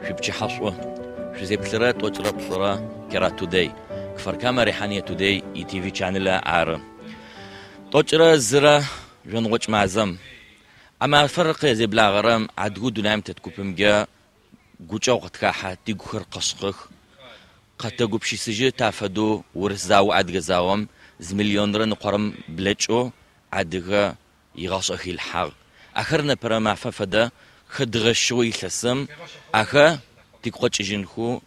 Шъуипчыхьэ шӏу. Шъузеплъырэ тӏокӏырэ плӏырэ Кера Тудей, Кфар-Кама Рихьание Тудей и ТВ чанелэ ары. Тӏокӏырэ зырэ жъоныгъокӏ мазэм. А мафэр къызеблагъэрэм адыгэу дунаим тет купымкӏэ гукӏэгъу къытхахьэ, тигухэр къэшъкъых. Къэтэгупшысыжьы тафэдэу урыс зао адыгэ заом зы миллионрэ ныкъорэм блэкӏэу адыгэ игъашӏэ хилъхьагъ. Ахэр непэрэ мафэ фэдэ хэдгъэщыгъэу илъэсым ахэ тыгу къэкӏыжьынхэу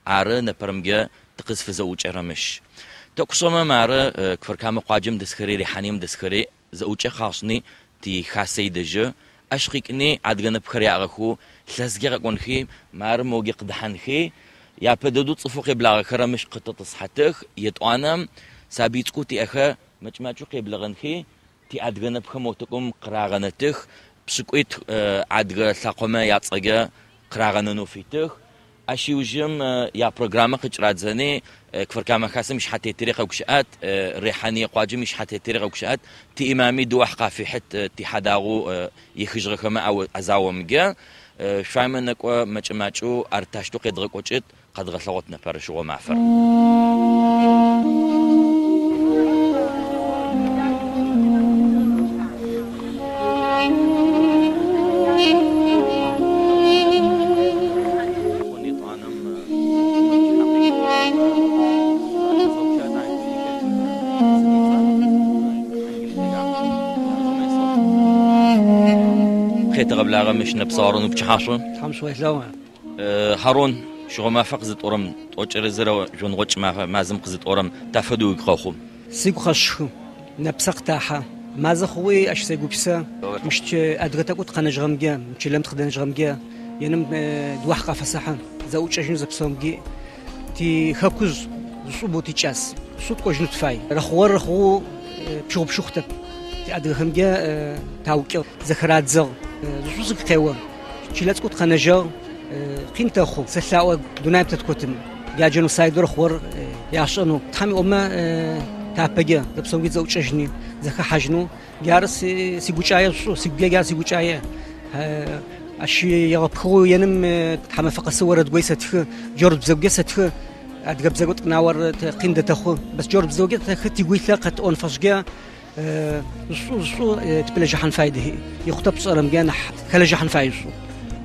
ары непэрэмкӏэ тыкъызфызэӏукӏэрэ мыщ. Тэкӏу шӏэмэ мары Кфар-Камэ къуаджэм дэсхэри Рихьанием дэсхэри зэӏукӏэ къашӏыни ти Хасэ идэжьы. Ащ къикӏыни адыгэ нэпхэр яӏэгъэхэу лъэскӏэ къэкӏонхи, мары могэ къыдэхьанхи, япэ дэдэу цӏыфэу къеблагъэхэрэ мыщ къытэтӏысхьатых, етӏуанэм сабый цӏыкӏоу тиӏэхэр мэкӏ-макӏэу къеблэгъэнхи, Тиадыгэ нэпхэм мо тӏэкӏум къырагъэнэтых, пшӏыкӏуитӏу адыгэ лъакъомэ яцӏэкӏэ къырагъэнэнэу фитых. Ащ иужьым япрограммэ къыкӏырадзэни, Кфар-Камэ хасэм ишъхьэтетыри къэгущыӏэт, Рихьание къуаджэм ишъхьэтетыри къэгущыӏэт, тиимами дыуахь къафихьыт тихьадагъэу ехыжьыгъэхэмэ а заомкӏэ. Шъуфаемэ нэкӏо мэкӏэ-макӏэу ар тащтэу къедгъэкӏокӏыт. Къэдгъэлъэгъот непэрэ шъыгъо мафэр. Къетэгъэблагъэ мыщ Нэпсэу Хьарун упчыхьашъо. Тхьэм шъуелъэгъу. Хьарун, шъыгъо мафэ къызытӏорэм, тӏокӏырэ зырэ жъоныгъокӏ мазэм къызытӏорэм, тафэдэу уигу къэхъу? Сыгу къэшъхы, нэпсэ къытахьэ. Мазэ хъугъи ащ сегупшысэ. Мыщ адыгэ тӏэкӏу тыкъэнэжьыгъэмджэ, мы чылэм тыкъыдэнэжьыгъэмджэ еным дыуахь къафэсэхьы. Зэӏукӏэжьынэу зэпсэумджи ти хэкужъ шӏу боу тикӏас. Шӏу тӏожьынэу тыфай. Рэхъугъэр рэхъугъэу пщыгъупшэ хъутэп. Тиадыгэхэмджэ таукӏыгъ, зэхырадзыгъ. Шӏу сыгу къео. Чылэ цӏыкӏу тыкъэнэжьыгъ, къин тэхъу. Сэлъаӏо дунаим тэткотым ядженоцидэр хъугъэр яшӏэнэу. Тхьэм иӏомэ тапэкӏэ зэпсэуми тызэӏукӏэжьыни, зэхэхьажьынэу. Джары сигукӏае шӏу, сигукӏэ джары сигукӏае. Ащ егъэпхыгъэу еным тхьамафэ къэсы орэд гой сэтхы, джорт бзэгукӏэ сэтхы. Адыгэ бзэгу тӏынаор къин дэтэхъу. Бэс джорт бзэгукӏэ тэхы тигу илъэ къэтӏон фэшӏкӏэ Шӏу шӏу тыпэлэжьыхьан фай дыхи. Ихъутэ пшӏэрэмкӏэ нахь хэлэжьыхьан фай шӏу.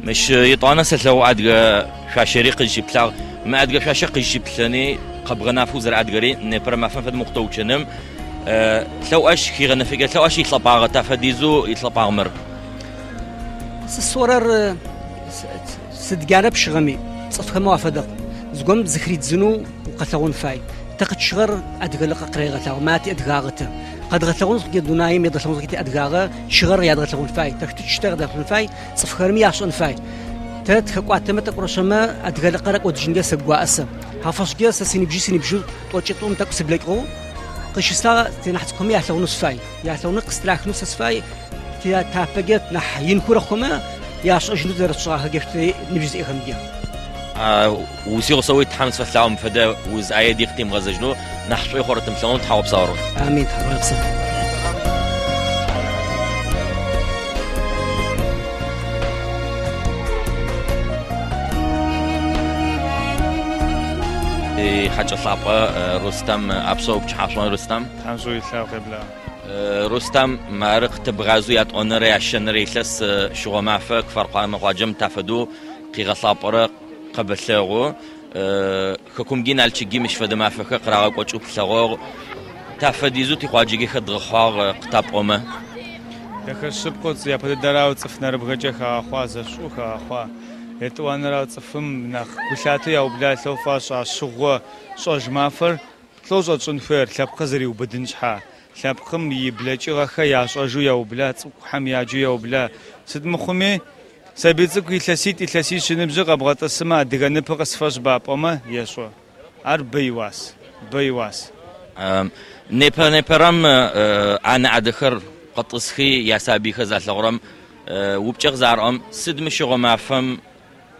Мыщ етӏанэ сэлъэгъу адыгэ шъуашэри къызщыплъагъ. Мы адыгэ шъуашэр къызщыплъэни, къэбгъэнафэу зэрэадыгэри непэрэ мафэм фэдэм укъытэуцоным лъэу ащ хигъэнэфыкӏэ, лъэу ащ илъэпӏагъэ тафэдизэу илъэпӏагъ мыр. Сы сӏорэр сыд джанэ пщыгъэми, цӏыфхэм уафэдэкъ. Зыгорэм зыхыридзынэу укъэлъэгъун фай. Тэ къытщыгъэр адыгэ лъэпкъ къырегъэлъагъу, мати адыгагъэ тэ. Къэдгъэлъэгъун зыхъукӏэ дунаим едгъэлъэгъун зыхъукӏэ тиадыгагъэ щыгъэр ядгъэлъэгъун фай. Тэ хытычтэ къэдгъэлъэгъун фай, цӏыфхэрми яшӏэн фай. Тэ тхэкӏуатэмэ тӏэкӏурэшъэмэ адыгэ лъэпкъыр кӏодыжьынкӏэ сэгуаӏэ сэ. Хафэшӏкӏэ сэ синыбжьи синыбжьэу тӏокӏитӏум тӏэкӏу сыблэкӏыгъэу къыщыслъагъ тинахь цӏыкӏухэми ялъэгъунэу сыфай. Ялъэгъунэу къыстырахынэу сэ сыфай. Тапэкӏэ нахь инхэу рэхъухэмэ яшӏэжьынэу зэрэтшӏыгъахэкӏэ ныбжь зиӏэхэмкӏэ. Усигъусэуи Тхьэм сфэлъагъу мыфэдэ уз ӏае ди къытимыгъэзэжьынэу, нахь шӏуи хъурэ тымылъэгъунэу тхьагъэпсэу Хьарун. Амин, тхьагъэпсэу. Хьакӏэ лъапӏэ Рустам Апшъэу пчыхьашъо Рустам. Тхьэм шӏу илъэгъу къеблагъ. Рустам, мары къытэбгъазэу ятӏонэрэ ящэнэрэ илъэс шъыгъо мафэ Кфар-Камэ къуаджэм тафэдэу къигъэлъапӏэрэ къэбэлъэгъу. Хэкумги Налчыги мыщ фэдэ мафэхэр къырагъэкӏокӏэу плъэгъугъ. Тафэдизэу тикъуаджэги хэдгъэхъуагъ къытапӏомэ. Дэхэ шъыпкъэу япэ дыдэрауэ цӏыф нэрыбгэкӏэ хагъэхъуа, зэшӏу хагъэхъуа. Етӏуанэрауэ цӏыфым нэхъ гулъатэу яубла лъэу фащӏ а щыгъуэ щӏэж мафэр лӏо щӏэтщӏын хуейр, лъэпкъыр зэриубыдын щхьа. Лъэпкъым и блэкӏыгъэхэр ящӏэжу яубла, цӏыкӏухэм яджу яубла. Сыт мыхъуми, сабий цӏыкӏу илъэситӏ, илъэсищ и ныбжьыр къэбгъэтӏысымэ, адыгэ ныпыр къысфэщӏ бапӏэмэ, ещӏэ. Ар бэ и уас, бэ и уас. Непэ-непэрэм анэ-адэхэр къэтӏысхи, ясабыйхэр залъэгъурэм упчӏэ къызараӏом, сыд мы шъыгъо мафэм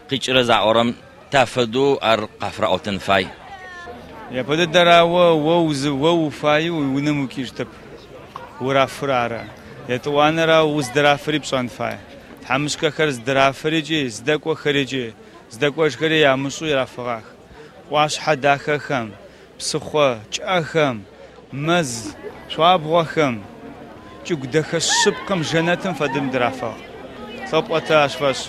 къикӏырэ заӏорэм тафэдэу ар къафыраӏотэн фай. Япэ дыдэрауэ, уэ узы, уэ уфайу уи унэм укӏижтэп, урафыр ары. Етӏуанэрауэ, уздырафыри пщӏэн фай. Тхьэмыщкӏэхэр здырафырикӏи, здэкӏуэхэрикӏи. Здэкӏожьхэри ямышӏэу ирафыгъах. ӏуашъхьэ дахэхэм, псыхъо кӏыӏэхэм, мэз шъуабгъохэм, чӏыгу дэхэ шъыпкъэм, жэнэтым фэдэм дырафыгъ. Лъэпӏэтэ ащ фэшӏ.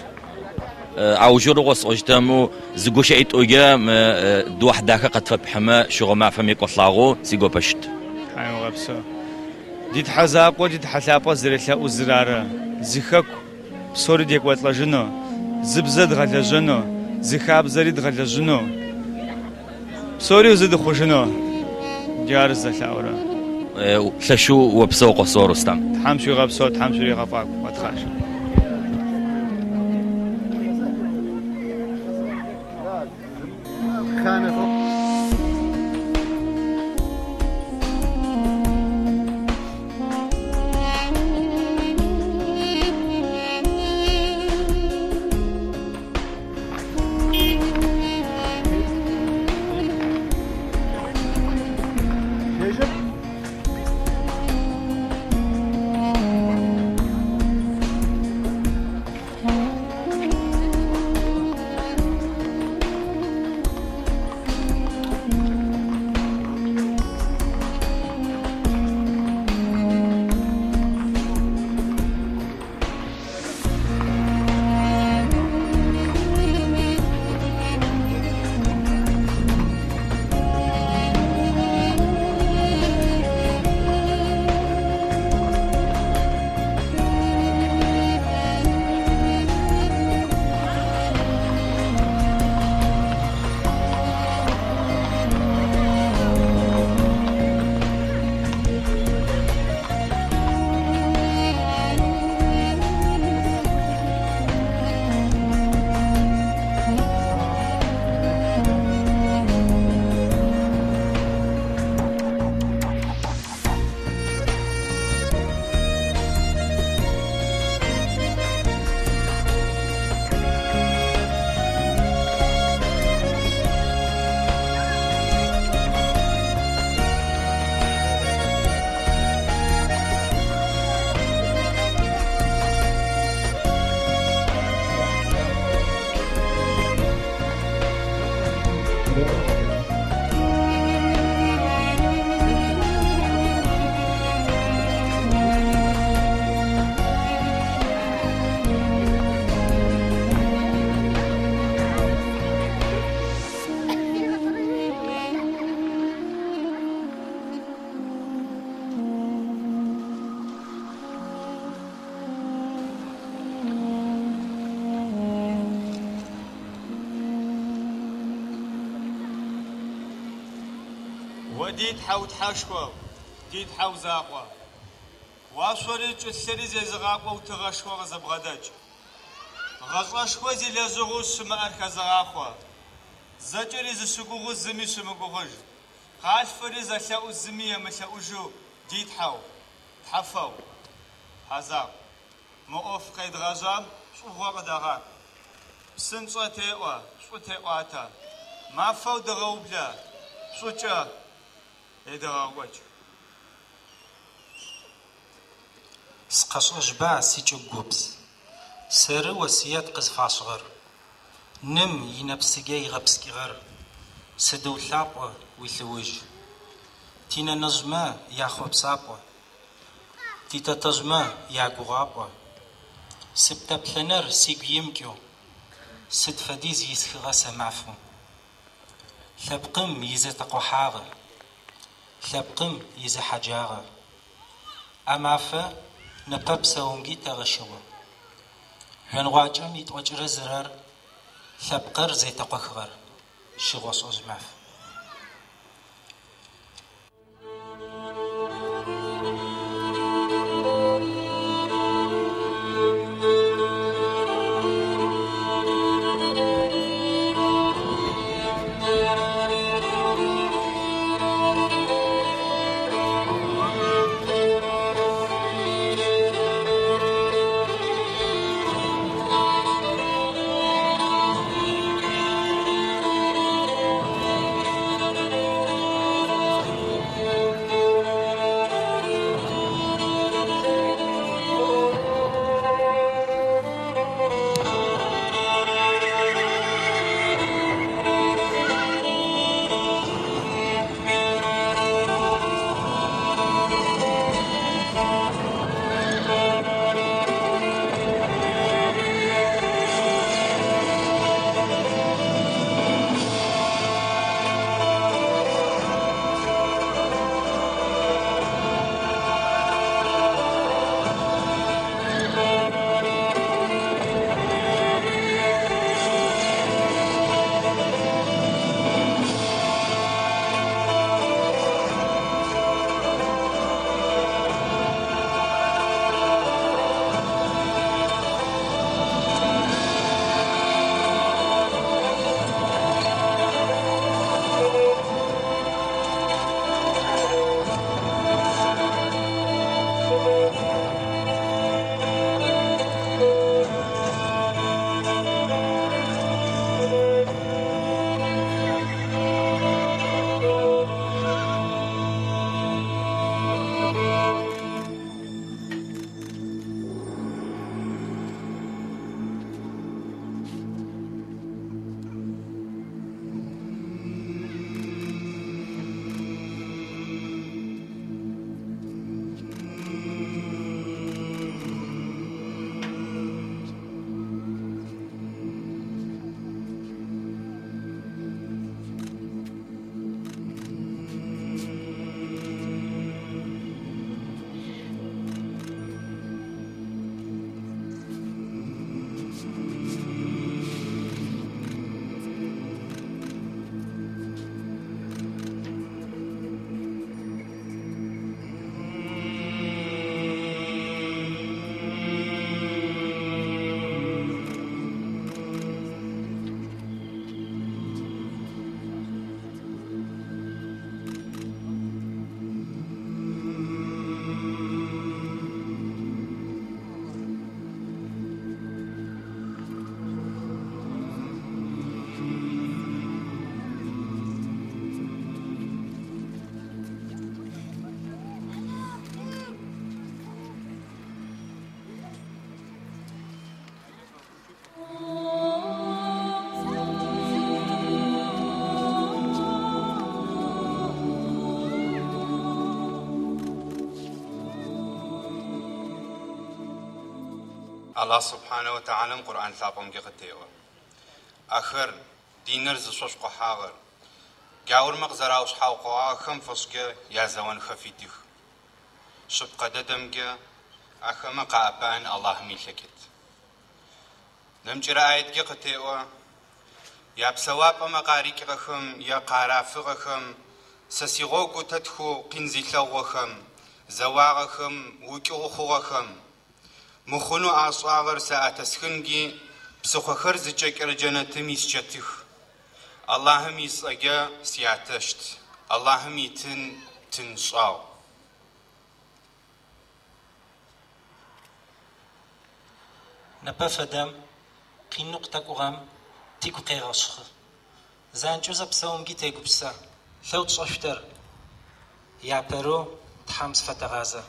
Аужырыгъо сӏощтэмэ, зы гущыӏитӏукӏэ мы дыуахь дахэ къэтфэпхьымэ, шъыгъо мафэм екӏолӏагъэу сигопэщт. Тхьэм уегъэпсэу. Ди Тхьэ закъуэ, ди Тхьэ лъапӏэ зэрелъэӏузыр ары. Зы хэку псори декӏуэлӏэжыну, зы бзэ дгъэлэжьэну, зы хабзэри дгъэлэжьыну, псори зы дыхъужыну. Джары сызэлъаӏорэр. Лъэшэу опсэу Къосэу Рустам. Тхьэм шъуигъэпсэу, Тхьэм шъуригъэфӏакӏу, Отхъаш. Ди Тхьэу Тхьэшхуэ, ди Тхьэу закъуэ. Уашъори чӏылъэри зезыгъакӏуэу тыгъэшхуэ къызэбгъэдэкӏ. Гъэщӏэшхуэ зи лэжьыгъэу щымыӏэр хэзыгъахъуэ. Зэкӏэри зыщыгугъыу зыми щымыгугъыж. Къалъфэри зэлъэӏу зыми емылъэӏужу ди Тхьэу, Тхьэфэу, Тхьэ закъу. Мы ӏоф къедгъэжьам шӏугъуэ къыдэгъакӏу. Псынщӏэ теӏуэ, шӏу теӏуатэ. Мафэу дыгъэублэ, шӏукӏэ едыгъэкӏуэкӏ. Сыкъэшӏэжьба сичӏыгу гупс? Сэры осыет къызфашӏыгъэр. Ным инэпсыгэ игъэпскӏыгъэр. Сыдэу лъапӏэ уилъэуж. Тинэнэжъмэ яхъопсапӏэ. Титэтэжъмэ ягугъапӏэ. Сыптэплъэныр сигу имыкӏэу. Сыд фэдиз исхыгъэ сэ мафэу. Лъэпкъым изэтэкъохьагъэ. Лъэпкъым изэхьаджагъэ. А мафэ непэ псэумги тэгъэшыгъо. Жъоныгъуакӏэм итӏокӏырэ зырэр лъэпкъыр зетэкъохыгъэр. Шыгъо-шӏэжь маф. Аллахь субхьанэ уэ тэхьалэм Къурӏан лъапӏэмкӏэ къытеӏо. Ахэр, диныр зышӏошъукъухьагъэр, джаурмэ къызэраушъхьаукъогъагъэхэм фэшӏкӏэ язэонхэ фитых. Шъыпкъэ дэдэмкӏэ, ахэмэ къаӏэпыӏэн Аллахьым илъэкӏыт. Нэмыкӏырэ аеткӏэ къытеӏо, Япсэуапӏэмэ къарикӏыгъэхэм е къарафыгъэхэм, сэ сигъогу тэтхэу къин зилъэгъугъэхэм, зэуагъэхэм, укӏыгъу хъугъэхэм. Мыхъунэу ашӏагъэр сэ атэсхынги, псыхъохэр зыкӏэкӏырэ джэнэтым исчэтых. Аллахьым ицӏэкӏэ сятэщт, Аллахьым итын тын шӏагъу. Непэ фэдэм къинэу къытэкӏугъэм тигу къегъэшъхъы. Занкӏэу зэпсэумкӏи тегупсэ. Лъэу тшӏэшъутэр. Япэрэу Тхьам зыфэтэгъазэ.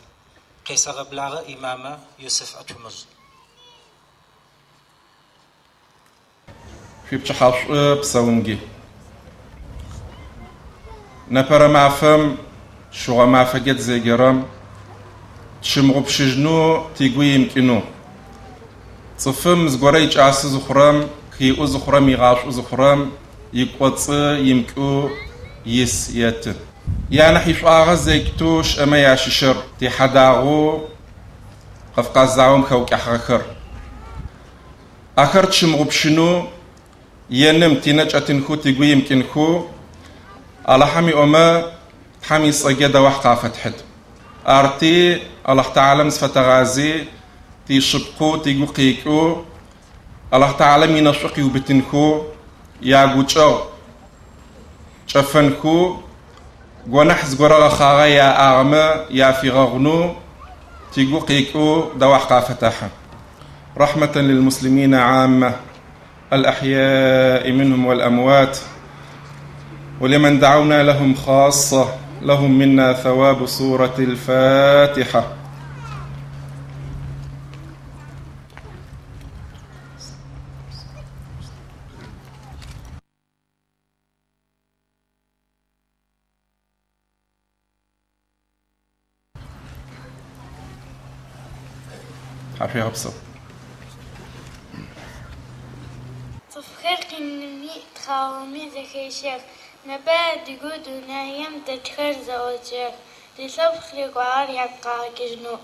Къесэгъэблагъэ имамэ Юсыф Ацумыжъ. Шъуипчыхьашӏу псэунги. Непэрэ мафэм шъыгъо мафэкӏэ тызеджэрэм тщымыгъупшыжьынэу тигу имыкӏынэу. Цӏыфым зыгорэ икӏасэ зыхъурэм, хиӏу зыхъурэм, игъашӏо зыхъурэм икӏоцӏы имыкӏэу ис еты. Янахь ишӏуагъэ зекӏтэу щыӏэмэ ящыщыр тихьадагъэу Кавказ заом хэукӏахьыгъэхэр. Ахэр тщымыгъупшынэу, еным тинэ кӏэтынхэу, тигу имыкӏынхэу Алахьым иӏомэ, Тхьэм ицӏэкӏэ дэуахь къафэтхьыт. Арти, Алахь Тэхьалэм зыфэтэгъази, тишъыпкъэу, тигу къикӏэу, Алахь Тэхьалэм инэшӏу къиубытынхэу, ягукӏэгъу кӏэфэнхэу, гонахь зыгорэ гъэхъагъэ яӏагъэмэ яфигъэгъунэу тигу къикӏэу дэуахь къафэтэхьы. رحمة للمسلمين عامة الأحياء منهم والأموات ولمن دعونا لهم خاصة لهم منا ثواب سورة الفاتحة Тхьашъуегъэпсэу. Цӏыфхэр къинми тхъагъоми зэхещэх. Непэ адыгэу дунаим тетхэр зэӏокӏэх, тилъэпкъ рыкӏуагъэр ягу къагъэкӏыжьынэу.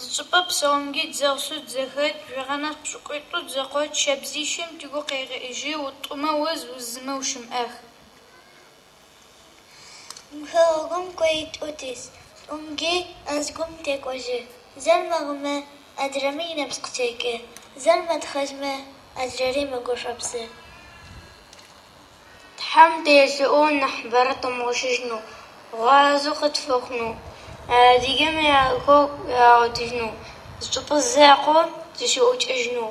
Зы чӏыпӏэ псэумги тызэгъусэу тызэхэт, жъогъэнэ пшӏыкӏутӏу тызэкъот, щэбзищым тыгу къегъэкӏыжьы, утӏумэ уз, узымэ ущымыӏэх. Мы хэгъэгум коитӏу тис, тӏумги ызгум текӏожьы. Зыр мэгъымэ, адрэми инэпс къыкӏэкӏы, зыр мэтхъэжьмэ, адрэри мэгушӏопсы. Тхьэм телъэӏу нахьыбэрэ тымыгъощэжьынэу, гъуазэу къытфэхъунэу, адыгэмэ яхэку агъотыжьынэу, зы чӏыпӏэ закъо тыщыӏукӏэжьынэу.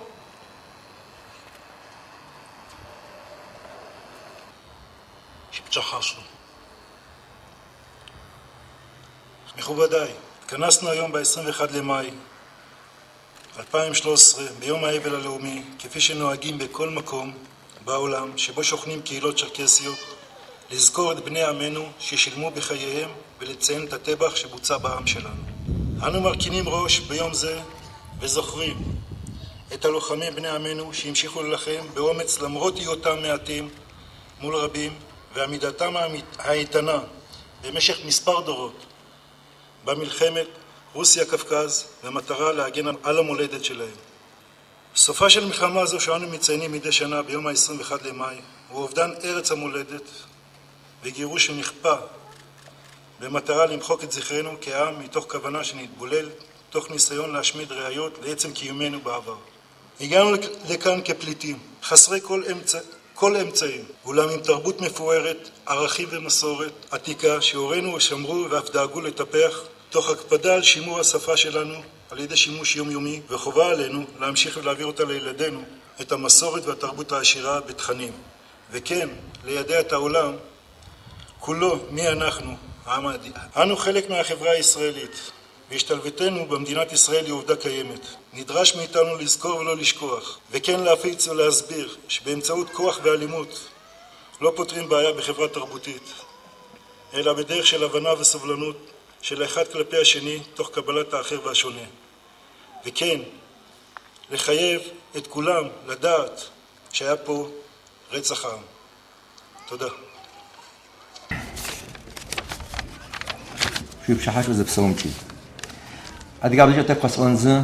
Шъуипчыхьашӏу. מכובדיי, התכנסנו היום ב-21 למאי 2013 ביום האבל הלאומי, כפי שנוהגים בכל מקום בעולם שבו שוכנים קהילות צ'רקסיות, לזכור את בני עמנו ששילמו בחייהם ולציין את הטבח שבוצע בעם שלנו. אנו מרכינים ראש ביום זה וזוכרים את הלוחמים בני עמנו שהמשיכו להילחם באומץ למרות היותם מעטים מול רבים ועמידתם האיתנה במשך מספר דורות במלחמת רוסיה-קווקז במטרה להגן על המולדת שלהם. סופה של מלחמה זו שאנו מציינים מדי שנה ביום ה-21 למאי הוא אובדן ארץ המולדת וגירוש שנכפה במטרה למחוק את זכרנו כעם מתוך כוונה שנתבולל תוך ניסיון להשמיד ראיות לעצם קיומנו בעבר. הגענו לכאן כפליטים, חסרי כל אמצעים, אולם עם תרבות מפוארת, ערכים ומסורת עתיקה שהורינו שמרו ואף דאגו לטפח, תוך הקפדה על שימור השפה שלנו על ידי שימוש יומיומי, וחובה עלינו להמשיך ולהעביר אותה לילדינו, את המסורת והתרבות העשירה בתכנים, וכן, לידע את העולם כולו מי אנחנו, העם האדיר. אנו חלק מהחברה הישראלית, והשתלבותנו במדינת ישראל היא עובדה קיימת. נדרש מאיתנו לזכור ולא לשכוח, וכן להפיץ ולהסביר שבאמצעות כוח ואלימות לא פותרים בעיה בחברה תרבותית, אלא בדרך של הבנה וסובלנות של האחד כלפי השני, תוך קבלת האחר והשונה. וכן, לחייב את כולם לדעת שהיה פה רצח עם. תודה. Шъуипщыхьашӏо зэпсэумкӏи. Адыгабзэкӏэ тӏэкӏу къэсӏонзэ,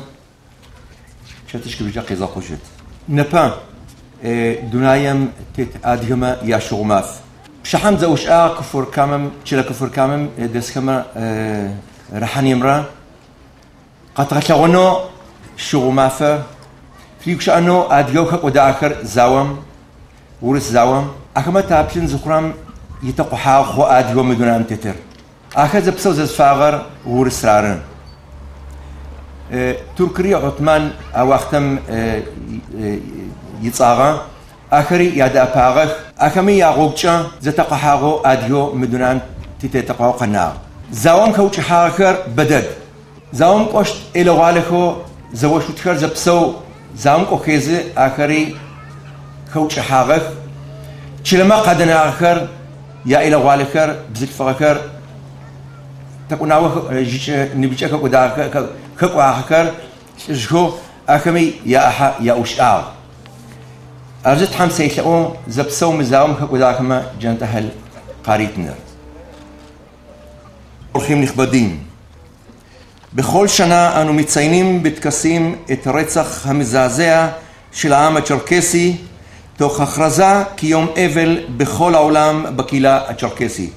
чэтыщ кыбжьэ къезгъэхъущыт. Непэ дунаем тет адыгэмэ яшъыгъо маф. Пчыхьэм зэӏушӏагъ Кфар-Камэм, чылэ Кфар-Камэм дэсхэмэ Рыхьаниемрэ къэтгъэлъэгъонэу шъыгъо мафэ тыригущыӏэнэу адыгэу хэкӏодагъэхэр заом, урыс заом. Ахэмэ таплъын зыхъурэм итэкъухьагъэ хъу адыгэу мы дунаем тетыр. Ахэр зэпсэу зэзыфагъэр урысыр ары. Туркри Отман а уахътэм ицӏагъэ, ахэри ядэӏэпагъэх. Ахэми ягъогукӏэ зэтэкъухьагъэу адыгэу мы дунаем титетэкъуагъэу къэнагъ. Заом хэукӏыхьагъэхэр бэдэд. Заом кӏощт ӏелэгъуалэхэу зэошутхэр зэпсэу заом кӏохезы ахэри хэукӏыхьагъэх. Чылэмэ къадэнагъэхэр, яӏелэгъуалэхэр, бзылъфыгъэхэр, тэкӏунао ныбжьыкӏэ хэкӏодагъэхэр, хэкӏуагъэхэр лӏыжъхэу ахэми яӏахьэ яӏушӏагъ. Арзы Тхьэм селъэӏу зэпсэу мы заом хэкӏодагъэхэмэ джэнтӏэхьэл къаритыныр. אורחים נכבדים, בכל שנה אנו מציינים בטקסים את הרצח המזעזע של העם הצ'רקסי תוך הכרזה כיום אבל בכל העולם בקהילה הצ'רקסית.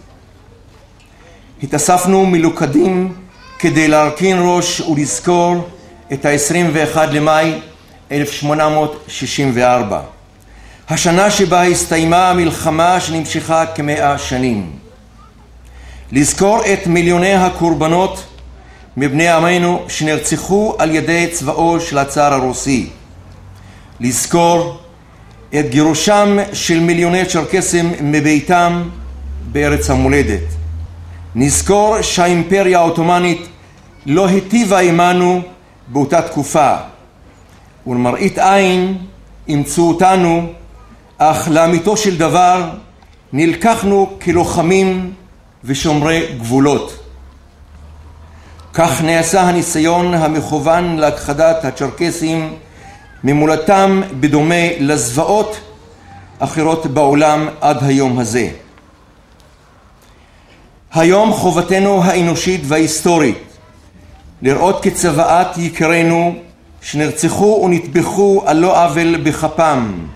התאספנו מלוכדים כדי להרכין ראש ולזכור את ה-21 למאי 1864, השנה שבה הסתיימה המלחמה שנמשכה כ100 שנים. לזכור את מיליוני הקורבנות מבני עמנו שנרצחו על ידי צבאו של הצאר הרוסי. לזכור את גירושם של מיליוני צ'רקסים מביתם בארץ המולדת. נזכור שהאימפריה העות'מאנית לא היטיבה עמנו באותה תקופה, ולמראית עין אימצו אותנו, אך לאמיתו של דבר נלקחנו כלוחמים ושומרי גבולות. כך נעשה הניסיון המכוון להכחדת הצ'רקסים ממולדתם בדומה לזוועות אחרות בעולם עד היום הזה. היום חובתנו האנושית וההיסטורית לראות כצוואת יקירינו שנרצחו ונטבחו על לא עוול בכפם,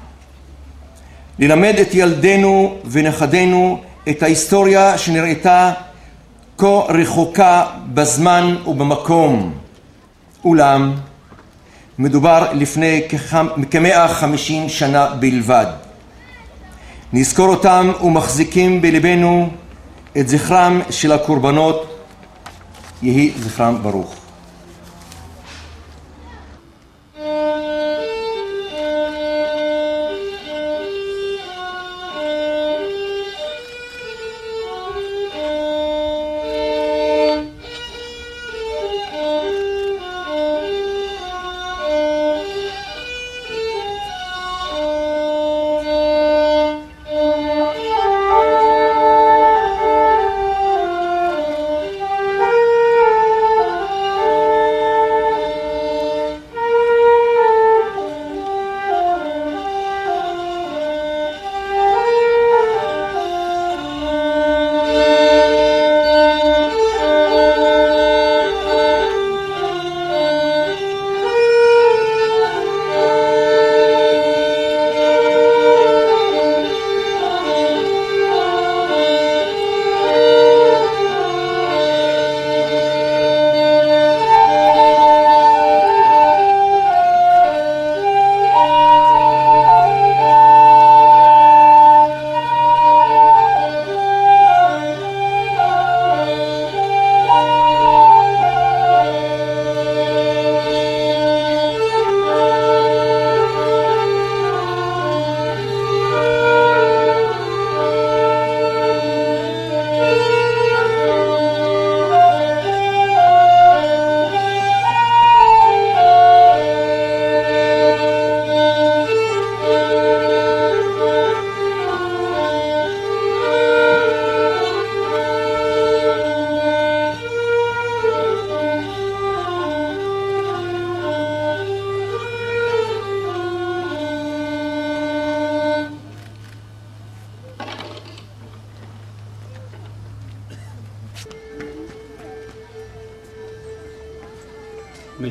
ללמד את ילדינו ונכדינו את ההיסטוריה שנראתה כה רחוקה בזמן ובמקום. אולם מדובר לפני כ-150 שנה בלבד. נזכור אותם ומחזיקים בלבנו את זכרם של הקורבנות. יהי זכרם ברוך.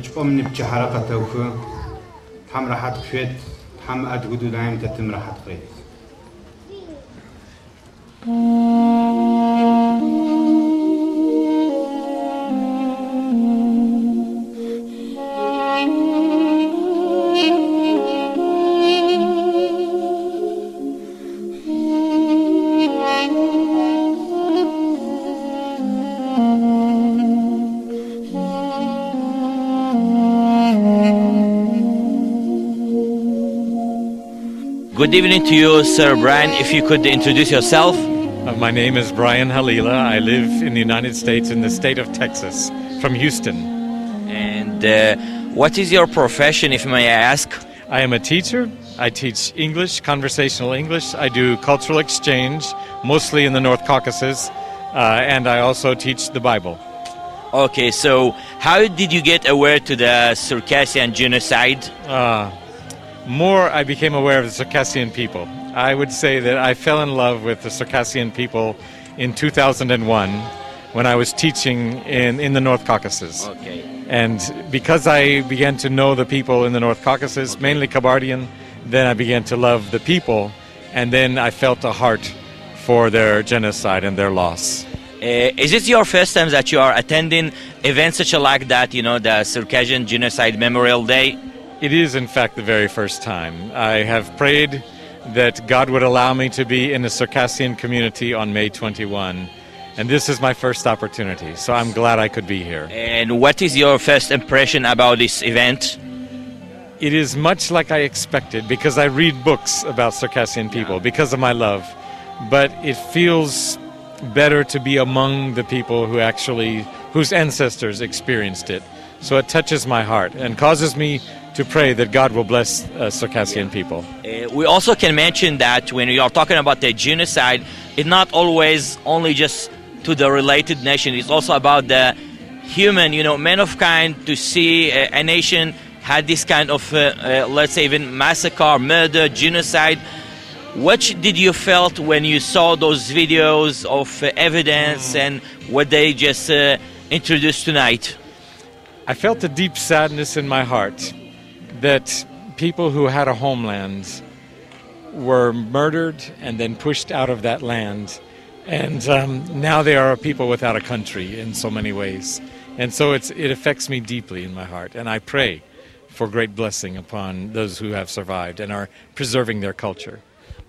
Мы чӏыпӏэм нипчыхьэрэ къэтэухы. Тхьэм рэхьат къышъует, Тхьэм адыгэ дунаим тэтым рэхьат къырет. Good evening to you, Sir Brian. If you could introduce yourself. My name is Brian Halila. I live in the United States in the state of Texas, from Houston. And what is your profession, if may I ask? I am a teacher. I teach English, conversational English. I do cultural exchange, mostly in the North Caucasus, and I also teach the Bible. Okay, so how did you get aware to the Circassian genocide? More I became aware of the Circassian people. I would say that I fell in love with the Circassian people in 2001 when I was teaching in the North Caucasus. Okay. And because I began to know the people in the North Caucasus, mainly Kabardian, then I began to love the people, and then I felt a heart for their genocide and their loss. Is it your first time that you are attending events such like that, you know, the Circassian Genocide Memorial Day? It is, in fact, the very first time. I have prayed that God would allow me to be in the Circassian community on May 21, and this is my first opportunity, so I'm glad I could be here. And what is your first impression about this event? It is much like I expected, because I read books about Circassian people, because of my love, but it feels better to be among the people who actually, whose ancestors experienced it. So it touches my heart and causes me to pray that God will bless Circassian people. We also can mention that when we are talking about the genocide, it's not always only just to the related nation. It's also about the human, you know, man of kind, to see a nation had this kind of, let's say, even massacre, murder, genocide. What did you felt when you saw those videos of evidence and what they just introduced tonight? I felt a deep sadness in my heart that people who had a homeland were murdered and then pushed out of that land. And now they are a people without a country in so many ways. And so it affects me deeply in my heart. And I pray for great blessing upon those who have survived and are preserving their culture.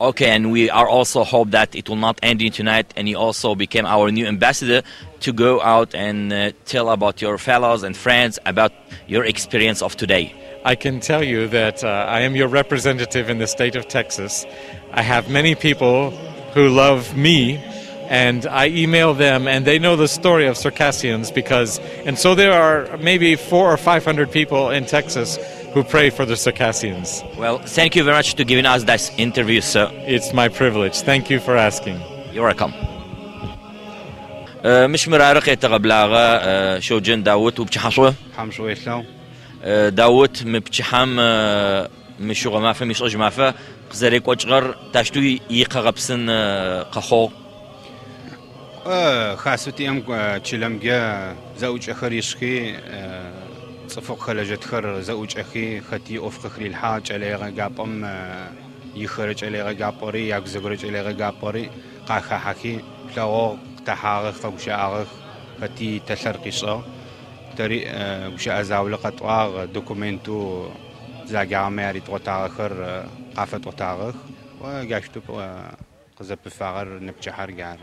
Okay, and we are also hope that it will not end in tonight, and you also became our new ambassador to go out and tell about your fellows and friends about your experience of today. I can tell you that I am your representative in the state of Texas. I have many people who love me, and I email them, and they know the story of Circassians because, and so there are maybe 400 or 500 people in Texas who pray for the Circassians. Well, thank you very much for giving us this interview, sir. It's my privilege. Thank you for asking. You're welcome. مش مرارق يتغبلاغة شوجن داوت وبتشحشو حمشو يتلو داوت مبتشحم مشوغ مافا مش مافا قزريك وجغر تاشتو يقغبسن قخو خاصتي ام تشلمجا زوج اخريشكي صفق خلجتخر زوج اخي ختي افق خري الحاج على غاقام يخرج على غاقوري يغزغرج على غاقوري قاخا حكي لو تحاغ فوشاغ ختي تسرقيصا تري وشا زاول قطواغ دوكومنتو زاغاميري توتاخر قافت وتاغ وغاشتو قزب فاغر نبجحر غار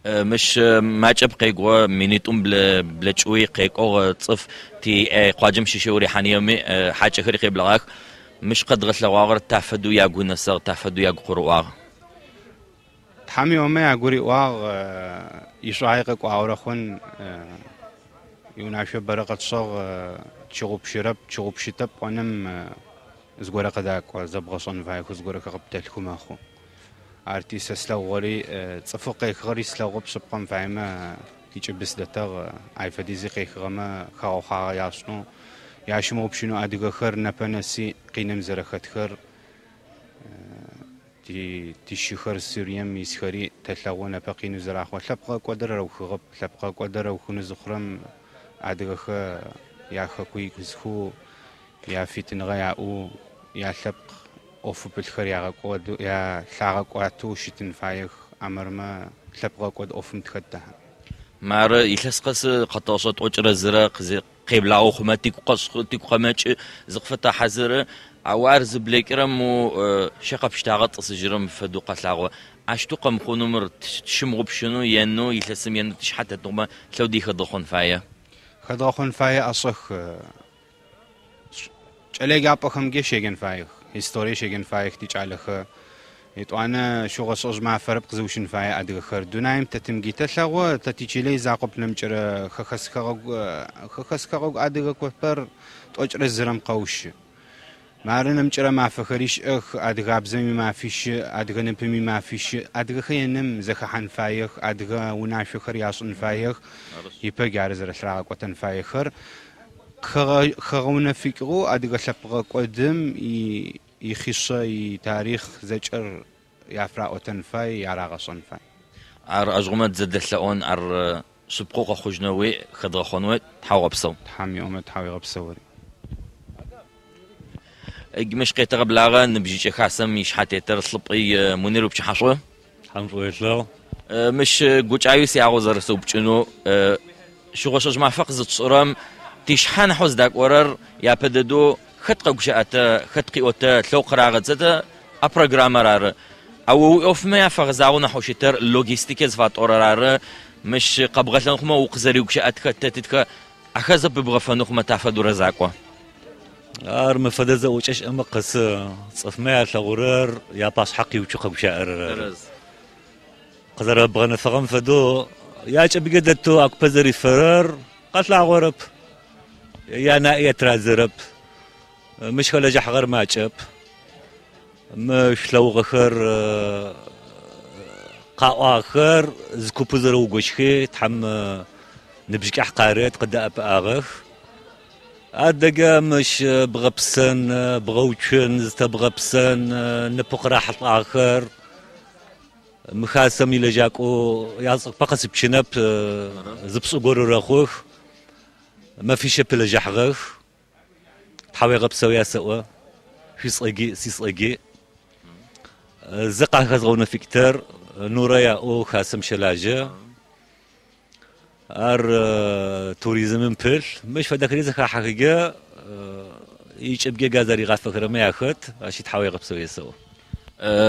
مش ما تبقى قوا مينيتم بلا شوي قيقو تصف تي قاجم شيشوري حنيومي حاجه خريقي بلغاك مش قد غتلواغر تافدو يا غنسر تافدو يا قرواغ تحمي وما يقولي واغ يشعيق قواورخون يوناشو برقة صغ تشغب شرب تشغب شتب ونم زغورة قداك وزبغ صنفايك وزغورة قبتلكم أخو أرتي سسلوغري تصفق غري سلوغب سبقا فاهمة يجبس دتغ عيفديزي قيخغما خاو خا ياسنو ياشمو بشنو أدغخر نبنسي قينم زرختخر تي تشخر سوريا يسخري تلغونا بقين زراخ وتلبقى قدر روخغب تلبقى قدر روخن زخرم أدغخ Яхэку исхэу, яфитыныгъэ яӏэу, ялъэпкъ ӏофы пылъхэр ягъэкӏоду, ялъагъэкӏуатэу щытын фаех, амырмэ лъэпкъ гъэкӏод ӏофым тхэт тэхьэ. Мары илъэс къэс къэтӏошӏэ 41 къеблагъэу хъумэ тигу къэмэкӏы зыкъыфэтахьазыры, ау ар зыблэкӏырэм щэ къэпштагъэ тӏысыжьырэм фэдэу къэлъагъо. Ащтэу къэмыхъунэу мыр тщымыгъупшэнэу енэу илъэсым енэу тшъхьэ тэтыгъумэ лъэу ди хэдгъэхъон фае. Хэдгъэхъон фае ӏэшӏэх кӏэлэегапӏэхэмкӏэ щеджэн фаех, историе щеджэн фаех тикӏалэхэ. Етӏуанэ шъугъэшӏэжь мафэрэп къызыущын фае адыгэхэр. Дунаим тэтымги тэлъэгъо, тэ тичылэ изакъоп нэмыкӏырэ хэхэс хэгъэгу адыгэ купэр 41 къэущы. Мары нэмыкӏырэ мафэхэри щыӏэх, адыгабзэм имафи щыӏ, адыгэ ныпым имафи щыӏ. Адыгэхэр еным зэхэхьан фаех, адыгэ унашъохэр яшӏын фаех, ипэг ары зэрэлъырагъэкӏотэн фаехэр. Хэгъэунэфыкӏыгъэу адыгэ лъэпкъ гъэкӏодым ихъишъэ итарихъ зэкӏэр яфраӏотэн фай, ярагъэшӏэн фай. Ар ажъгъумэ дзэдэлъэӏон, ар шъыпкъэу къэхъужьынэуи хэдгъэхъонэуи тхьаугъэпсэу. Тхьам иӏомэ тхьауегъэпсэури. Мыщ къетэгъэблагъэ ныбжьыкӏэ хасэм ишъхьэтетыр Лӏыпӏый Мунир упчыхьашӏо. Тхьам шӏуелъэгъу. Мыщ гукӏаеу сиагъэу зэрэсэупчӏынэу шъугъэшӏэжь мафэ къызытшӏырэм тишъхьэ нахьэу зыдакӏорэр япэ дэдэу хэт къэгущыӏэтэ, хэт къиӏотэ, лъэу къырагъэдзэтэ а программэр ары. Ау уиӏофмэ яфэгъэзагъэу нахьэу щытэр логистикэ зыфатӏорэр ары. Мыщ къэбгъэлъэн хъумэ укъызэригущыӏэтхэ тэтытхэ ахэр зэпыбгъэфэнэу хъумэ тафэдурэ закӏо. Ар мыфэдэ зэӏукӏэ щыӏэмэ къысы цӏыфмэ ялъэгъурэр япашъхьэ къиуцу къэгущыӏэрэр ары. Къызэрэбгъэнэфыгъэм фэдэу якӏэбыгэ дэтэу акупэ зэрифэрэр къэлъагъорэп. Янаӏи етрадзэрэп. Мыщ хэлэжьыхьагъэр макӏэп. Мы шъулъэгъугъэхэр къаӏуагъэхэр зы купэу зэрэугощхи Тхьам ныбжьыкӏахь къарет къыдэӏэпыӏагъэх. Адэгэ мыщ бгъэпсэн, бгъэуцун, зытэбгъэпсэн, ныпэу къырахьылӏагъэхэр мы хасэм илэжьакӏоу яцӏыкӏупэ къэсыпчынэп, зы пшӏы горэ рэхъух. Мэфищэ пылэжьыхьагъэх. Тхьауегъэпсэу ясэӏо. Шъуицӏэги, сицӏэги. Зы къахэзгъэунэфыкӏтэр Нурэ яӏэу хасэм щэлажьэ. Ар туризмым пылъ. Мыщ фэдэхэри зэхахьэхэкӏэ икӏыбкӏэ газ зэригъафэхэрэмэ яхэт, ащ тхьауегъэпсэу есэӏо.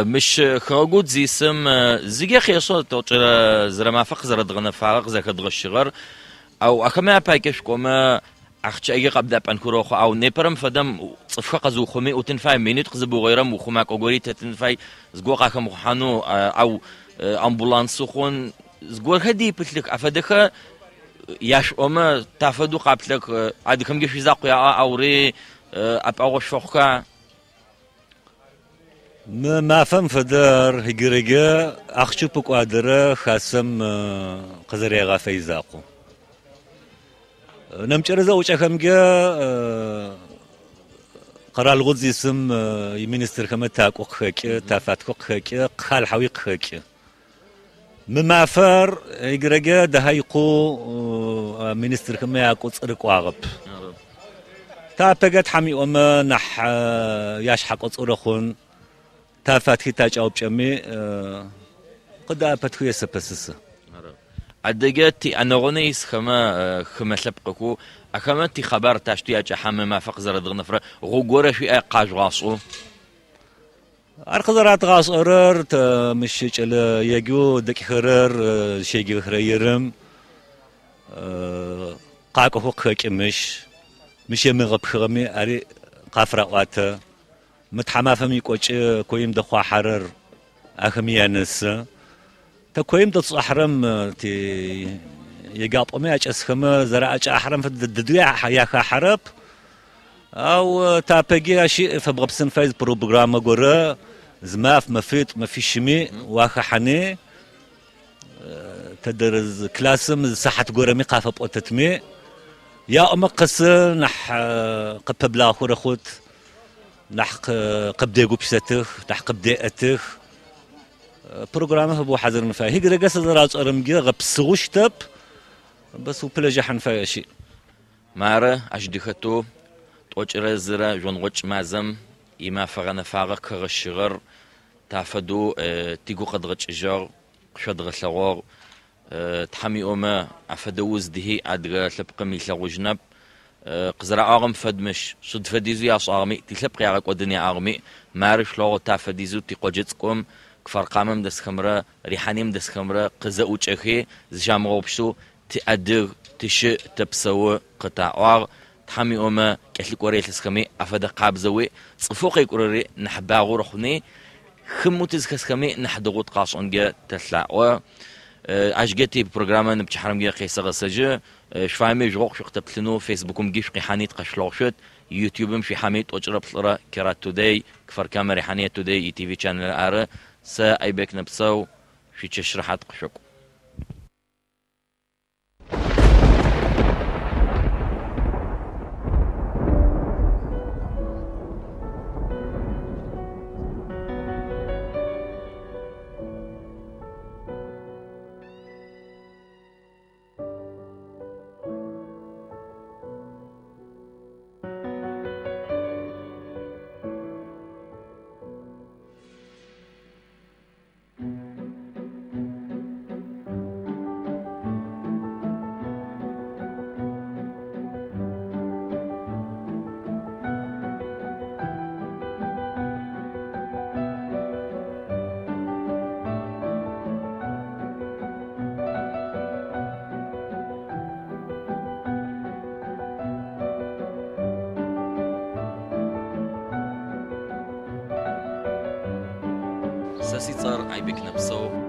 Мыщ хэгъэгу зисым зыге къешӏэ 41 мафэ къызэрэдгъэнэфагъэ къызэхэдгъэщыгъэр, ау ахэмэ апайкӏэ шъукӏомэ ахъчэӏэги къэбдапӏэнхэ рэхъу, ау непэрэм фэдэм цӏыфхэр къэзыухъуми ӏутын фай, минут къызыбугъэйрэм ухъумакӏо гори тэтын фай, зыгорэ къахэмыхъухьанэу, ау амбуланс хъун, зыгорхэр ди пылъых, афэдэхэр яшъуӏомэ тафэдэу къаплъэх, адыгэмкӏэ шъуизакъу яӏэ, аури ӏэпыӏэгъу шъуфэхъуха? Мы мафэм фэдэр иджырэкӏэ ахъчэу пыкӏуадэрэ хасэм къызэрегъафэ изакъу. Нэмыкӏэрэ зэӏукӏэхэмкӏэ къэралыгъо зисым иминистрхэмэ такӏо къыхэкӏы, тафатхо къыхэкӏы, къыхалъхьэуи къыхэкӏы. Мы мафэр иджырэкӏэ дэхьэикъоу министрхэмэ якӏоцӏырыкӏуагъэп. Тапэкӏэ Тхьам иӏомэ нахь яшъхьэкӏоцӏырэ хъун, тафатхи такӏаупкӏэми къыдэӏэпэтхы есэпэсысы. Адыгэ тиӏэнэгъунэ исхэмэ хымэ лъэпкъыхэу, ахэмэ тихъэбар тащтэу якӏыхьэ мы мафэ къызэрэдгъэнэфырэ гъогу горэ шъуиӏэ къажъугъашӏэу. Ар къызэратгъашӏэрэр тэ мыщ кӏэлэ еджэу дэкӏхэрэр щеджэхэрэ ерым къакӏохэу къыхэкӏы мыщ. Мыщ емыгъэпхыгъэми ари къафраӏуатэ. Мы тхьамафэм икӏокӏы коим дэхъуахьэрэр ахэми янэсы. Тэ коим дэтшӏахьэрэм ти еджапӏэмэ якӏэсхэмэ зэраӏэкӏахьэрэм фэдэ дэдэу яхахьэрэп. Ау тапэги ащ фэбгъэпсын фай зы программэ горэ, зы маф, мэфитӏу, мэфищыми уахэхьани, тэдэрэ классым зы сыхьат горэми къафэпӏотэтми, яӏомэ къысы нахь къыпэблагъэхэрэ хъут, нахь къыбдегупшысэтых, нахь къыбдеӏэтых. Программэ фэбгъэхьазырын фай. Хигрэгэ сэ зэрашӏэрэмкӏэ гъэпсыгъэу щытэп, бэс упылэжьыхьан фай ащи. Мары ащ дыхэтэу тӏокӏырэ зырэ жъоныгъокӏ мазэм имафэ гъэнэфагъэ къыхэгъэщыгъэр тафэдэу тигу къэдгъэкӏыжьыгъ, къышъодгъэлъэгъугъ. Тхьэм иӏомэ, афэдэ уз дыхи адыгэ лъэпкъым илъэгъужьынэп. Къызэраӏуагъэм фэд мыщ, шъыд фэдизэу яшӏагъэми, тилъэпкъ ягъэкӏодын яӏагъэми, мары шъулъэгъу тафэдизэу тикъоджэ цӏыкӏум Кфар-Камэм дэсхэмрэ Рихьанием дэсхэмрэ къызэӏукӏэхи, зыщамыгъэгъупшэу тыадыг, тыщыӏ, тэпсэу къытаӏуагъ. Тхьэм иӏомэ, кӏэлъыкӏорэ илъэсхэми афэдэ къабзэуи, цӏыфэу къекӏурэри нахь багъэу рыхъуни, хымэу тызхэсхэми нахь дэгъоу тыкъашӏэнкӏэ тэлъаӏо. Ащкӏэ типрограммэ ныпчыхьэрэмкӏэ къесэгъэсэжьы. Шъуфаеми жъугъэу шъукъытэплъынэу Фейсбукымкӏи шъукъихьани тыкъэшъулъэгъушъут, Ютубым шъуихьами тӏокӏырэ плӏырэ Кера Тудей, Кфар-Камэ Рихьание Тудей и ТВ чанел ары. Сэ Айбек Нэпсэу, шъуичэщ рэхьат къышъокӏу. Сэ си цӏэр Айбек Нэпсэу.